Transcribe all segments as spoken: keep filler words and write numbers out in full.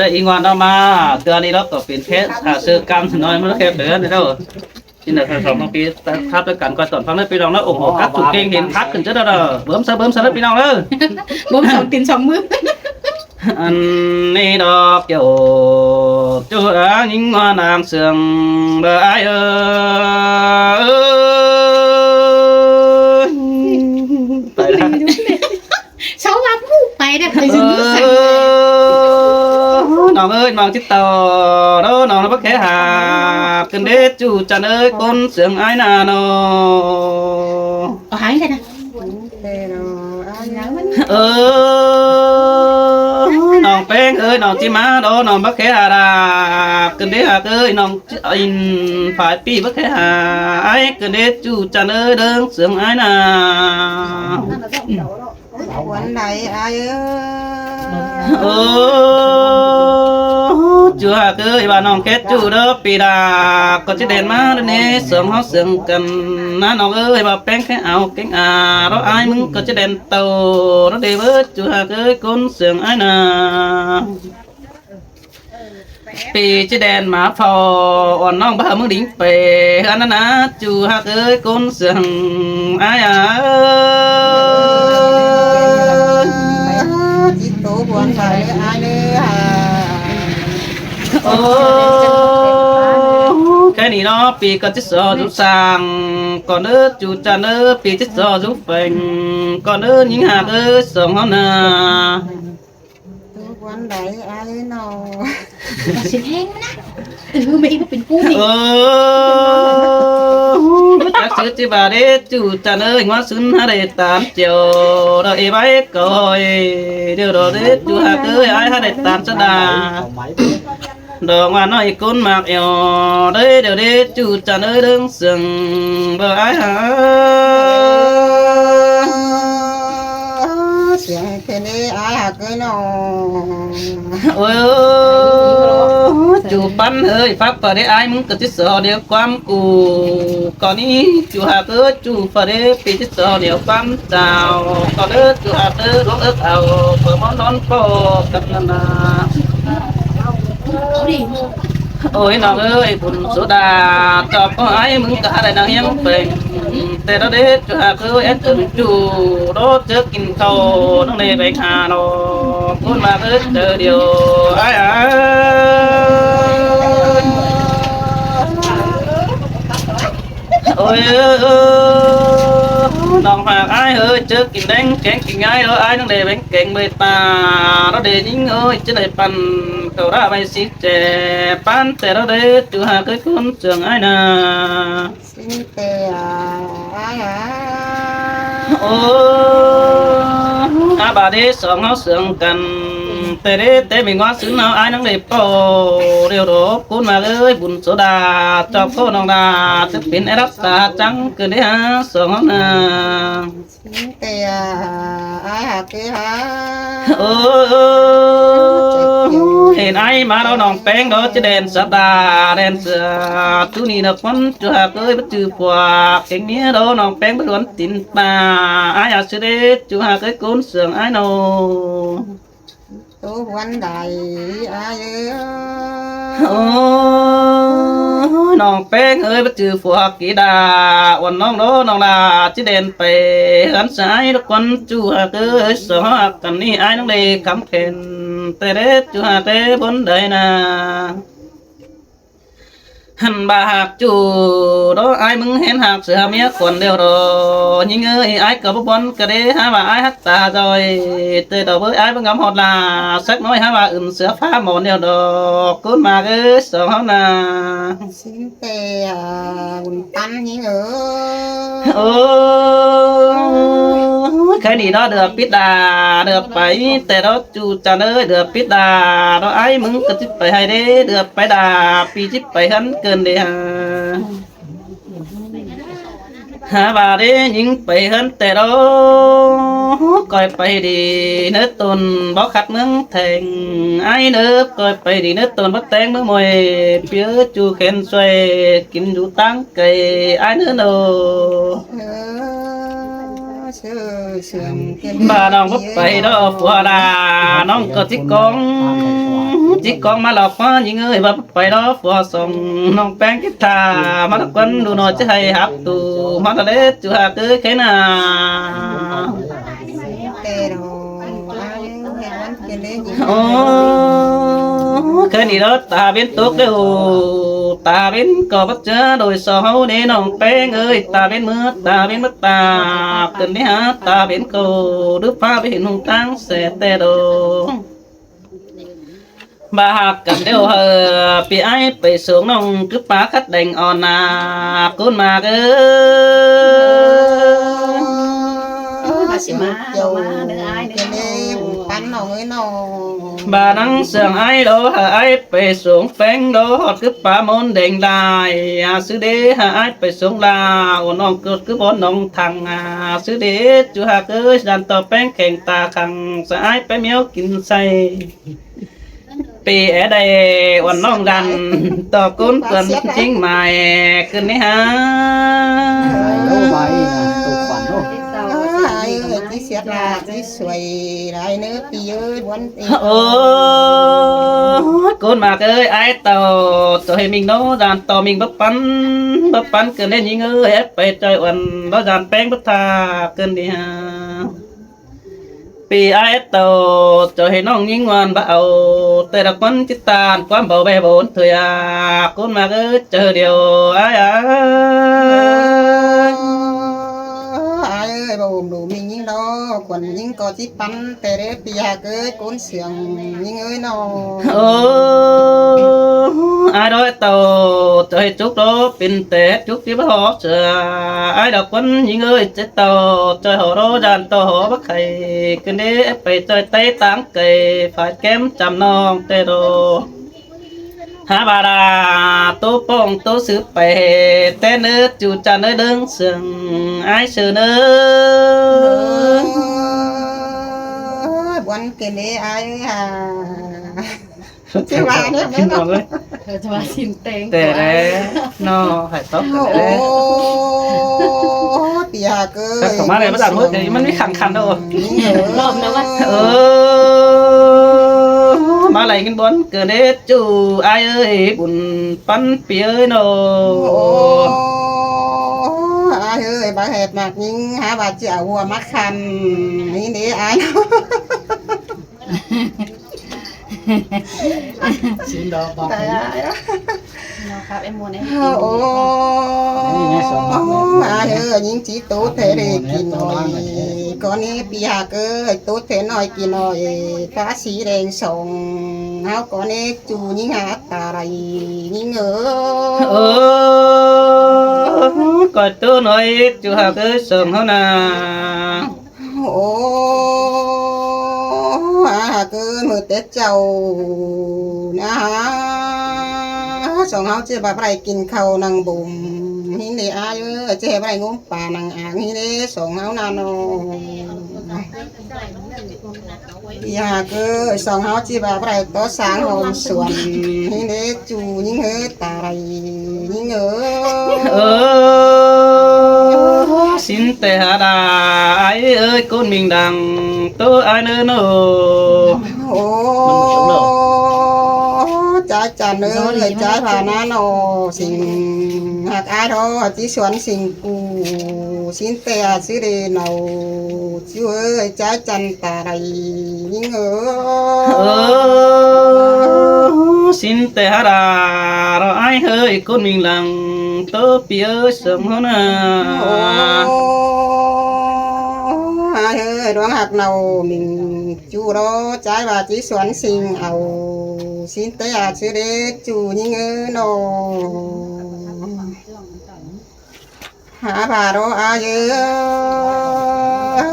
Ơ, ꞌí ꞌnguan ꞌnọ ꞌmá, ꞌtưa ꞌnị ꞌnọ ꞌcọ pên khé, ꞌhặc ꞌsớ ꞌcắm ꞌnọi ꞌmá khé pên ꞌnị ꞌnọ. ꞌChí ꞌnị ꞌkhạy song ꞌnọng ꞌpi, ꞌtap ꞌtoi căn ꞌcoi tỏn ꞌphắng ꞌnị ꞌpi ꞌnọng ꞌnọ, ủng hộ cắp chủ kênh hên khắp khửn ꞌchớ ꞌnọ. Bớm ꞌsớ, bớm ꞌsớ ꞌnị ꞌpi ꞌnọng ꞌnớ. Bớm song tin song ꞌmứ. Ăn ꞌnị đọc kiểu, ꞌchu áng ꞌnhính ꞌnguan áng sương bơ ai ơi. Pay ꞌnị. Sáu ꞌva ꞌmú pay ꞌnị, pay dưng ꞌmứ săng. Ơ, ꞌnọng ơi, ꞌmướng ꞌchí tau, ꞌnọng ꞌnọ báu khék hák, ꞌcứn đé ꞌchu chăn ơi, ꞌcốn sương ai ꞌnạ ꞌnọ. Ơ, hák ꞌnị ꞌnạ. Ơ, ꞌnọng Peng ơi, ꞌnọng ꞌchí ꞌmá ꞌnọ, ꞌnọng báu khék hák, ꞌcứn đé hák ơi, ꞌnọng ꞌchí in phải ꞌpi báu khék hák, ai ꞌcứn đé ꞌchu chăn ơi, ꞌlớng sương ai ꞌnạ. Ơ, ꞌchu hák ơi, ꞌva ꞌnọng khék ꞌchu ꞌnớ ꞌpi đa, ꞌcọ ꞌchí đen ꞌmá ꞌnị, sương ꞌháu sương căn ꞌnạ ꞌnọng ơi, ꞌva Peng khék au kéng a, ꞌló ai ꞌmứng ꞌcọ ꞌchí đen tau, ꞌló đe báu ꞌchu hák ơi, ꞌcốn sương ai ꞌnạ. ꞌPi ꞌchí đen ꞌmá phau, ꞌnọng báu ꞌmứng đính pay, ꞌhướn ꞌnạ ꞌnạ, ꞌchu hák ơi, ꞌcốn sương ai ꞌnạ. Ơ, ꞌchí tô buôn pay ai ꞌnớ hả. Ơ, ꞌkhạy ꞌnị ꞌnọ, ꞌpi ꞌcọ ꞌchí so dú săng ꞌcọ ꞌnớ, ꞌchu chăn ơi, ꞌpi ꞌchí so dú pheng ꞌcọ ꞌnớ, ꞌnhính hák ơi, sương ꞌháu ꞌnạ. Tú quán đáy ai nó. Mà xin hên ꞌnạ. Từ hôm ấy có pên ꞌcú ꞌnị. Ơ, báu chắc ꞌsứ ꞌchí ꞌva đé ꞌchu chăn ơi, ꞌnguá sứn hák đảy ꞌtán chiêu, ꞌló ê bái ꞌcoi, ꞌlẹo ꞌló đé ꞌchu hák ơi, ai hák đảy ꞌtán ꞌsớ đa. Đo ꞌnguá ꞌnọi ꞌcốn ꞌmặc eo, đảy ꞌlẹo đé ꞌchu chăn ơi, ꞌlớng sương bơ ai hák. Sương khen đé ai hák ơi ꞌnọ. Ơ, ꞌchu Păn ơi, phák ꞌva đé ai ꞌmứng ꞌcọ ꞌchí so điêu ꞌquám cu. ꞌCọ ꞌnị ꞌchu hák ơi, ꞌchu ꞌva đé ꞌpi ꞌchí so điêu ꞌquám chao. ꞌCọ đé ꞌchu hák ơi, ꞌlống ớt au, ꞌcọ ꞌmón ꞌnón ꞌpo căn ꞌnạ. Ôi ꞌnọng ơi, bun số đa, ꞌchọ ꞌcọ ai ꞌmứng ꞌcọ hák đảy ꞌnăng hiêng pêng. Té ꞌló đé ꞌchu hák ơi, ét tưng ꞌchu, ꞌló chớ kin khảu, ꞌnăng đảy bêng ha ꞌnọ. ꞌCốn ꞌmặc ơi, ꞌchớ điêu, ai ai. Ôi, ơ, ơ, ꞌnọng ꞌmặc ai ơi, chớ kin đeng kéng kin ai ꞌló, ai ꞌnăng đảy bêng kéng ꞌvạy ta, ꞌló đảy ꞌnhính ơi, ꞌchớ đảy Păn khảu ꞌlạ ꞌvạy sí ché, Păn té ꞌló đé ꞌchu hák ơi, ꞌcốn sương ai ꞌnạ. Xin té ai hák. Ơ, a ꞌva đé sương ꞌháu sương căn, té đé té ꞌmí ꞌnguá sứn ꞌháu ai ꞌnăng đảy ꞌpo, ꞌlẹo ꞌló ꞌcốn ꞌmặc ơi, bun số đa, ꞌchọ ꞌcọ ꞌnọng đa, ꞌchớ pên é đắp ta chắng ꞌcứn đé hák sương ꞌháu ꞌnạ. Xin té ai hák ơi hák. Ơ, hên ai ꞌmá ꞌló ꞌnọng Peng ꞌló ꞌchí đen sắp đa, đen sắp, ꞌchu ꞌnị ꞌnạ ꞌquám ꞌchu hák ơi, báu ꞌchư pua, kéng ꞌmía ꞌló ꞌnọng Peng báu ꞌluốn tin ta, ai hák ꞌsứ đé ꞌchu hák ơi, ꞌcốn sương ai ꞌnọ. Tú huấn đáy ai ơi. Ơ, ꞌnọng Peng ơi, báu ꞌchư pua ký đa, uôn ꞌnọng ꞌló ꞌnọng đa, ꞌchí đen pay ꞌhướn sai ꞌló ꞌquám ꞌchu hák ơi, sương ꞌháu hák căn ꞌnị ai ꞌnăng đảy khắm khen, té đé ꞌchu hák ơi, bôn đáy ꞌnạ. Hăn ꞌva hák ꞌchu ꞌló ai ꞌmứng hên hák sửa ꞌmía khuôn ꞌlẹo ꞌló. ꞌNhính ơi, ai ꞌcọ báu bón ꞌcọ đé hák ꞌva ai hák ta ꞌdội. Té ꞌló bới ai báu ngắm ꞌhọt ꞌla. Sắc ꞌnọi hák ꞌva ứn sửa phá môn ꞌlẹo ꞌló. ꞌCốn ꞌmặc ơi, sương ꞌháu ꞌnạ. Xin té ꞌhún tăn ꞌnhính ơi. Ơ, khay ꞌnị ꞌnọ đưa pít đa, đưa pay, té ꞌló ꞌchu chăn ơi, đưa pít đa, ꞌló ai ꞌmứng ꞌcọ ꞌchí pay ꞌhại đé, đưa pay đa, ꞌpi ꞌchí pay ꞌhướn ꞌcứn đé hák. Hák ꞌva đé ꞌnhính pay ꞌhướn té ꞌló, ꞌcoi pay đi ꞌnớ tôn báu khắt ꞌmướng theng, ai ꞌnớ ꞌcoi pay đi ꞌnớ tôn báu téng ꞌmướng ꞌmuôi, ꞌpi ꞌchư khen suối kin dú ꞌtáng cay, ai ꞌnớ ꞌnô. Ơ, ꞌva ꞌnọng báu pay ꞌló phua đa, ꞌnọng ꞌcọ ꞌchí cóng ꞌchí cóng ꞌmá ꞌlẹo ꞌpó ꞌnhính ơi, báu pay đó phua song ꞌnọng ꞌpéng kít tha, ꞌmá ꞌlẹo ꞌquán đu ꞌnọi ꞌchí hảư háp tu, ꞌmá ꞌlẹo ꞌlế ꞌchu hảư ꞌcứ khé nả. Ơ, khé ꞌnị đó ta bến tốc đé ổ, ta bến ꞌcọ báu ꞌchưa đôi so ꞌháu đé ꞌnọng ꞌpéng ơi, ta bến ꞌmứa, ta bến ꞌmứa ta, ꞌcứn đé hả, ta bến ꞌcọ, đứp ꞌphạ bến hên ꞌhung ꞌtáng ꞌsẹ ꞌtẹ đô. ꞌVa ꞌhặc căn đéo hảư, ꞌpi ải pay sống ꞌnọng cứ pá khắt đeng ôn nả, ꞌcốn ꞌmặc ới. ꞌVa ꞌnăng sương ải đô hảư ải pay sống ꞌpéng đô ꞌhọt cứ pá ꞌmôn đeng lai, à, ꞌsứ đế hảư ải pay sống la, ôn ꞌnọng ꞌcột cứ bón ꞌnọng thăng, à, ꞌsứ đế ꞌchu hảư ꞌcứ dăn ꞌto ꞌpéng kheng ta khăng, sa ải pay ꞌmiếu kin say. ꞌPi é đảy ôn ꞌnọng dăn, ꞌto ꞌcốn tuần chính mai, ꞌcứn đé hả. Ai ơi, ꞌchí siết la, ꞌchí suối lai ꞌnớ ꞌpi ơi, buôn ꞌtê. Ơ, ꞌcốn ꞌmặc ới, ải ꞌto, ꞌto hên ꞌminh đô dăn ꞌto ꞌminh báu păn, báu păn ꞌcứn đé ꞌnhính ơi, é pay ꞌchoi ôn, đô dăn ꞌpéng báu tha, ꞌcứn đé hả. ꞌPi ải ꞌto, ꞌchoi hên ꞌnọng ꞌnhính ôn báu au, ꞌtẹ đa ꞌquán ꞌchí ꞌtan, ꞌquám báu ꞌvẹ báu ôn thôi à, ꞌcốn ꞌmặc ới, ꞌchoi điêu, ải ải. Ơ, ải ơi, báu ôn đu ꞌminh ꞌnhính đô, ꞌquán ꞌnhính ꞌcọ ꞌchí păn, ꞌtẹ đé ꞌpi hảư ꞌcứ ꞌcốn sương ꞌnhính ơi ꞌnọ. Ơ, ải đô ꞌto, ꞌchoi hên chúc đô, pên ꞌtẹ chúc ꞌchí báu hảư sửa, ải đa ꞌquán ꞌnhính ơi, ꞌchí ꞌto, ꞌchoi hảư đô dăn ꞌto hảư báu khay, ꞌcứn đé pay ꞌchoi ꞌtẹ ꞌtáng khay, phải kém chăm ꞌnọng ꞌtẹ đô. Hả ꞌva đa, ꞌtố ꞌpọng ꞌtố sứ pay, ꞌtẹ ꞌnớ ꞌchu chăn ꞌnớ ꞌlớng sương, ải sương ꞌnớ. Ơ, buôn ꞌcứn đé ải ơi hả. ꞌChí ꞌva ꞌnớ ꞌmí ꞌnọng ới. Ơ, ꞌchí ꞌva xin ꞌtếng ꞌtẹ ꞌquá. Đé, ꞌnọ, hảư tóp ꞌcứn đé. Ơ, ꞌpi hảư ꞌcứ. Cắp khảu ꞌmá đảy báu dăn ꞌhụ, ꞌmắn ꞌmí khăn khăn đô. Lom ꞌnớ ꞌva. Ơ, ꞌmá đảy kin buôn ꞌcứn đé ꞌchu ải ơi, bun păn ꞌpi ơi ꞌnọ. Ơ, ải ơi, báu hệt ꞌmặc ꞌnhính, hả ꞌva ꞌchí au ꞌhua ꞌmá khăn, ꞌnị đé ải ꞌnọ. Xin đo bọt. Ơ, ải ơi, ꞌnhính ꞌchí tố ꞌtẹ đé kin ꞌnọi. Cón ꞌnị ꞌpi hảư ꞌcứ, tố ꞌtẹ ꞌnọi kin ꞌnọi. Cá sí đeng song, ꞌháu cón ꞌnị ꞌchu ꞌnhính hả ta đảy ꞌnhính ơi. Ơ, ꞌcọ tố ꞌnọi ꞌchu hảư ꞌcứ song ꞌháu nả. Ơ, ải hảư ꞌcứ ꞌmự Tết chảu nả hả, song ꞌháu ꞌchí báu đảy kin khảu nẳng bum. ꞌNhính đé ải ơi, ꞌchí báu đảy ꞌngốm pa nẳng áng ꞌnhính đé song ꞌháu nả ꞌnọ. ꞌPi hảư ꞌcứ, song ꞌháu ꞌchí báu đảy tó sáng hom suôn, ꞌnhính đé ꞌchu ꞌnhính ơi ta đảy ꞌnhính ơi. Ơ, xin ꞌtẹ hả đa, ải ơi, ꞌcốn ꞌminh đang, ꞌtố ải ꞌnớ ꞌnọ. Ơ, ꞌchái chăn ơi, ꞌchái ꞌva nả ꞌnọ, sing ꞌhặc ải đô, ꞌchí suôn sing cu, xin ꞌtẹ ꞌsứ đé ꞌnọ, ꞌchu ơi, ꞌchái chăn ta đảy ꞌnhính ơi. Ơ, xin ꞌtẹ hả đa, ꞌlẹo ải ơi, ꞌcốn ꞌminh đang, ꞌtố ꞌpi ơi song ꞌháu nả. Ơ, ải ơi, ꞌluống ꞌhặc ꞌnọ ꞌminh ꞌchu đô, ꞌchái ꞌva ꞌchí suôn sing au, xin ꞌtẹ ꞌsứ đé ꞌchu ꞌnhính ơi ꞌnọ. Hả ꞌva đô ải ơi,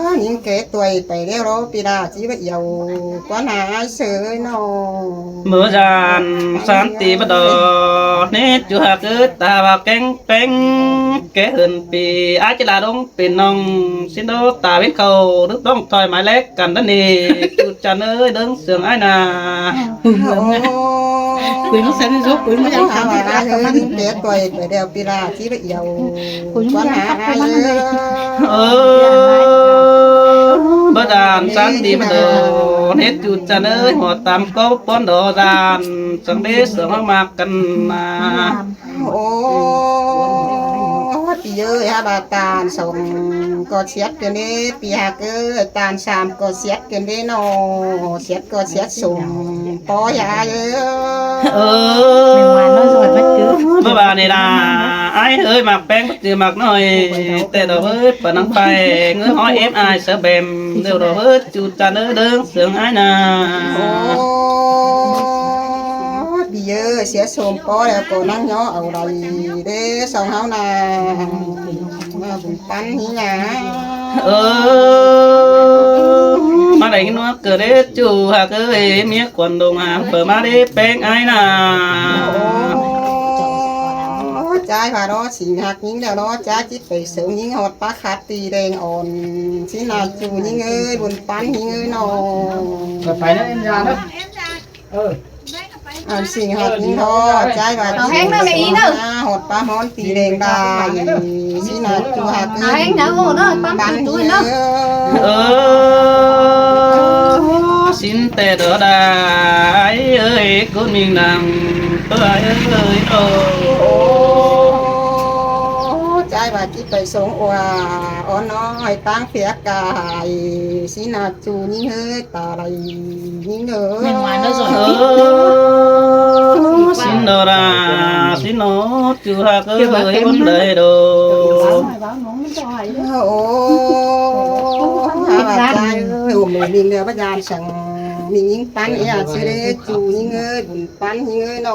ꞌnhính kẻ tuổi pay ꞌlẹo đô ꞌpi đa ꞌchí báu dau, ꞌquán hả ải sương ơi ꞌnọ. ꞌMự dăn sán ti báu đô, ꞌnị ꞌchu hảư ꞌcứ ta ꞌva kéng péng, kẻ hưn ꞌpi ải ꞌchí la đông pên ꞌnọng, xin đô ta bến khảu, đứp đông thoi mai ꞌlẹc căn đá ꞌnị, ꞌchu chăn ơi, đớng sương ải nả. Pui ꞌmá, pui ꞌmá, ꞌchí ꞌchăm ꞌtẹ ꞌquá ꞌmắn. Kẻ tuổi pay ꞌlẹo ꞌpi đa ꞌchí báu dau, ꞌquán hả ải ơi. Ơ, báu dăn sán ti báu đô. Pón ết ꞌchu ꞌchăn ới, ꞌhọt tam ꞌcó pón đo dan, săng đé sương ꞌmặc căn na. Ô, ꞌpi ơi, hák ꞌva ꞌtan song ꞌcọ siết căn đé, ꞌpi hák ới, ꞌtan sam ꞌcọ siết căn đé ꞌnọ, siết ꞌcọ siết sum ꞌpo ya ới. Ơ, báu ꞌva ꞌnị đa, ải ới, ꞌmặc ꞌpéng báu cứ ꞌmặc ꞌnọi, ꞌtẹ đo ới, ꞌpa nẳng pay, ꞌngớ ꞌhói êm ai sa bem, ꞌlẹo đo ới, ꞌchu ꞌchăn ới, đơng sương ải na. Ô, ꞌpi ơi, siết sum ꞌpo ꞌlẹo ꞌcọ nẳng ꞌnhó au đaư đé song ꞌháu na. ꞌMá bun ꞌpắn ꞌnị na. Ơ, ꞌmá đảy ꞌnhó ꞌcọ đé ꞌchu hák ới, ꞌmía khuôn đông a, ꞌpưa ꞌmá đé ꞌpéng ải na. Ô, ꞌchái ꞌva đo sính ꞌhặc ꞌnhính ꞌlẹo đo, ꞌchái ꞌchí pay sớng ꞌnhính ꞌhọt ꞌpá khắt ti đeng ón. Sính ꞌnạk ꞌchu ꞌnhính ới, bun ꞌpắn ꞌnhính ới ꞌnọ. Pay pay ꞌnớ, êm da ꞌnớ. Ơ. Ăn sính ꞌhặc ꞌnhính ꞌnọ, ꞌchái ꞌva ꞌchu ꞌhéng ꞌnớ, ꞌmẹ ꞌí ꞌnớ. ꞌHọt ꞌpá ꞌmón ti đeng đa. Sính ꞌnạk ꞌchu hák ới, ꞌhéng ꞌnớ, ô ꞌnớ, ꞌpắn ꞌchu ꞌnớ. Ơ, sính ꞌtẹ đo đa, ải ới, ꞌcốn ꞌminh đăng, ꞌtố ải ới đo. Ô, ꞌchái ꞌva ꞌchí pay sông ua, ón ꞌnọi ꞌtáng phiác cai, sính ꞌnạk ꞌchu ꞌnhính ới, ta đảy ꞌnhính ới. Ơ, sính đo đa, sính ꞌnọ, ꞌchu hák ới, bun đảy đo. Ô, hák ꞌva ꞌchái ới, ôm ꞌmí ꞌnị báu ꞌdan săng, ꞌmí ꞌnhính ꞌpắn ꞌnị, ꞌchư đé ꞌchu ꞌnhính ới, bun ꞌpắn ꞌnhính ới ꞌnọ.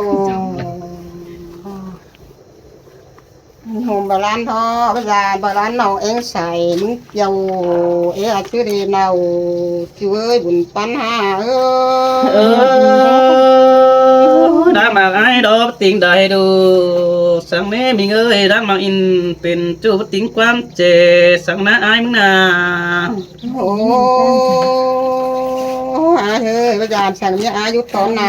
Hôm ꞌva ꞌlan ꞌtó, báu ꞌdan, ꞌva ꞌlan ꞌnọng ꞌéng sai, ꞌmứng kiêu, ê, ꞌchư đé ꞌnọ, ꞌchu ới, bun ꞌpắn hák ới. Ơ, đáng ꞌmặc ải đo báu ꞌtếng đảy đu, săng ꞌmí ꞌminh ới, đáng ꞌmặc ꞌnhính pên ꞌchu báu ꞌtếng ꞌquám ꞌchê, săng ꞌná ải ꞌmứng na. Ô, ải ới, báu ꞌdan săng ꞌmía ải dú ꞌtọn na.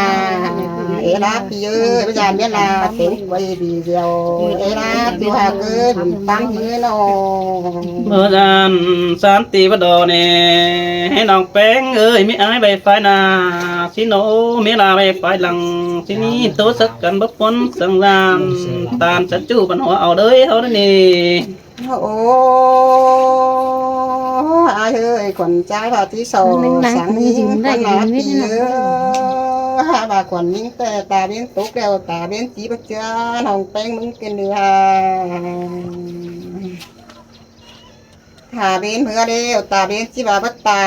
Ê ꞌlạ ꞌpi ới, báu ꞌdan ꞌmía ꞌlạ, ꞌtếng quay đi dẻo. Ê ꞌlạ, ꞌchu hák ới, bun ꞌpắn ꞌnhính ới ꞌnọ. Báu ꞌdan, sán ti báu đo ꞌnị, ꞌhế ꞌnọng ꞌpéng ới, ꞌmí ải bay phái na. Sính ꞌnọ, ꞌmí ꞌlạ bay phái lăng, sính ꞌnị ꞌtố sắc căn báu pón săng ꞌdan, ꞌtan sa ꞌchu păn hua au đới ꞌháu ꞌnị. Ô, ải ới, khuôn ꞌchái ꞌva ꞌchí sông, săng ꞌnhính, khuôn ꞌnạk ꞌpi ới. Hák ꞌva khuôn ꞌnhính ꞌtẹ ta ꞌviến tốc ꞌlẹo, ta ꞌviến ꞌchí báu ꞌchưa, ꞌnọng ꞌpéng ꞌmứng kin đi ha. Ta ꞌviến ꞌmứa ꞌlẹo, ta ꞌviến ꞌchí ꞌva báu ta,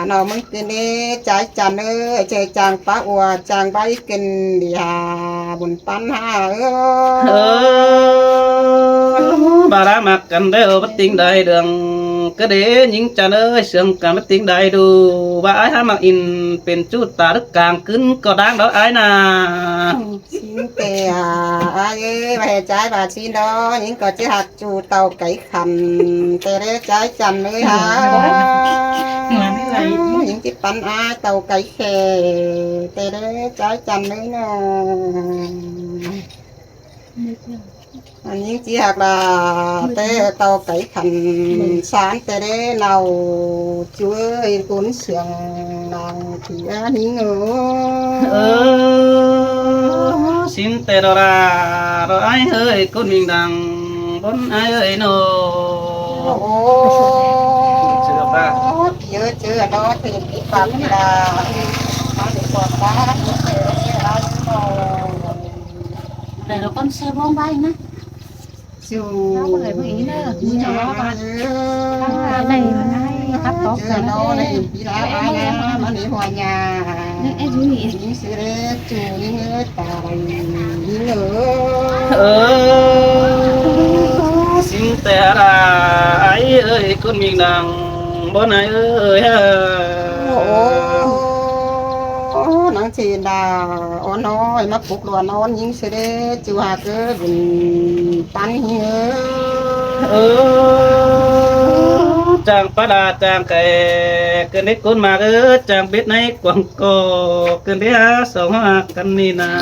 ꞌnọng ꞌmứng kin đi, ꞌchái chăn ới, ꞌchái chăn pá ua, chăn bay kin đi ha, bun ꞌpắn hák ới. Ơ, ꞌva ꞌlạ ꞌmặc căn đảy, báu ꞌtếng đảy đương, ꞌcọ đé ꞌnhính chăn ới, sương căn báu ꞌtếng đảy đu, ꞌva ải hák ꞌmặc ꞌnhính pên ꞌchu ta đứk cang ꞌcứn ꞌcọ đáng đo ải na. Sính ꞌtẹ, ải ới, ꞌva ꞌhế ꞌchái ꞌva sính đo, ꞌnhính ꞌcọ ꞌchí hák ꞌchu tau cáy khăn, ꞌtẹ đé ꞌchái chăn ới ha. ꞌNhính ꞌchí păn ải tau cáy khăn, ꞌtẹ đé ꞌchái chăn ới ꞌnọ. ꞌNhính ꞌchí hák ꞌva, ꞌtẹ tau cáy khăn, sán ꞌtẹ đé ꞌnọ, ꞌchu ới, ꞌcốn sương nẳng ꞌpi ꞌnhính ới. Ơ, sính ꞌtẹ đo đa, đo ải ới, ꞌcốn ꞌminh đăng, bun ải ới ꞌnọ. Ô, ꞌpi ơi, ꞌchư đo, ꞌtếng ꞌpi ꞌpặp ꞌnị đa, ꞌmá đi ꞌcọ ꞌpá, ꞌtẹ ꞌnọ. Đảy đo ꞌcốn xe bóng bay ꞌnớ. ꞋChu. Áo có đảy bóng ý ꞌnớ. ꞋNhính ꞌnọ. Đảy đo ꞌnị, cắp tó ꞌcọ ꞌnớ. Đảy ꞌpi ꞌlạ ải ꞌnớ, ꞌmá đi ꞌhua nhà. ꞌNhính ꞌsứ đé, ꞌchu ꞌnhính ới, ta đảy ꞌnhính ới. Ơ, sính ꞌtẹ đa, ải ới, ꞌcốn ꞌminh đăng, bun ải ới ha. Ô, ô, nẳng ꞌchư đa, ón ꞌnọi, ꞌmá puk đuôn ón ꞌnhính ꞌsứ đé, ꞌchu hák ới, bun ꞌpắn ꞌnhính ới. Ơ, chang pá đa, chang kẻ, ꞌcứn đé ꞌcốn ꞌmặc ới, chang bết ꞌnị quảng ꞌcọ, ꞌcứn đé hák song hák căn ꞌnị na.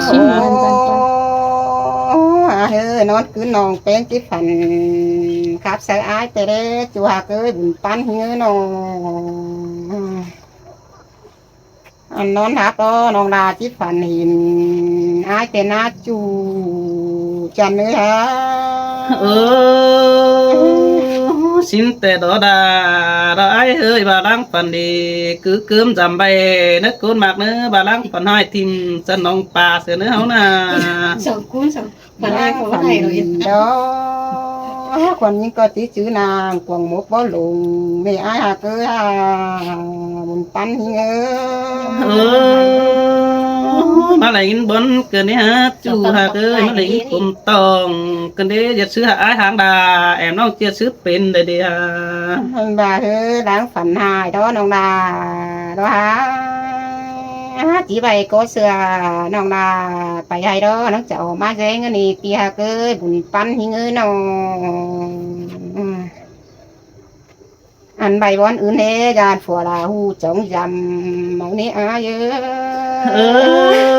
Ô, ải ới, ꞌnón ꞌcứn ꞌnọng ꞌpéng ꞌchí phăn, khắp sáư ải ꞌtẹ đé, ꞌchu hák ới, bun ꞌpắn ꞌnhính ới ꞌnọ. Ăn ꞌnón hák ꞌnọ ꞌnọng đa ꞌchí phăn hin ải ꞌtẹ ꞌná ꞌchu chăn ới hả. Ơ, sín ꞌtẹ đó đa, đó ải ới, ꞌva ꞌláng phăn đi cứ cớm dăm ꞌvạy ꞌnớ ꞌcốn ꞌmặc ꞌnớ, ꞌva ꞌláng phăn ꞌhại thím săn ꞌnọng ꞌpa sia ꞌnớ ꞌháu ꞌna. Song ꞌcốn song Phăn ải có ꞌvạy rồi. Đó, khuôn ꞌnhính ꞌcọ ꞌchí chứ ꞌnáng cuông mốc báu lông, ꞌmí ải hák ới hả, bun ꞌpắn ꞌhính ới. Ơ, ꞌmá đảy ꞌnghín bón ꞌcợn đé hả, ꞌchu hák ới, ꞌmá đảy ꞌnghín cốm tỏng ꞌcợn đé, ꞌdệt sứ hả ải háng đa, ẻm ꞌnọng ꞌchí sứ pên đảy đé hả. Ăn ꞌva ꞌhứ ꞌláng phăn ꞌhại đó ꞌnọng đa, đó hả. Hả, ꞌchí ꞌvạy ꞌcọ sia ꞌnọng đa, pay ꞌhại đó, ꞌnọng chảu ꞌmá ꞌdệt ꞌnị ꞌti hák ới, bun ꞌpắn ꞌhính ới ꞌnọng. Ăn ꞌvạy bón ứn ꞌnê, dản phua đa ꞌhụ chóng dăm, máư ꞌnị ải ới.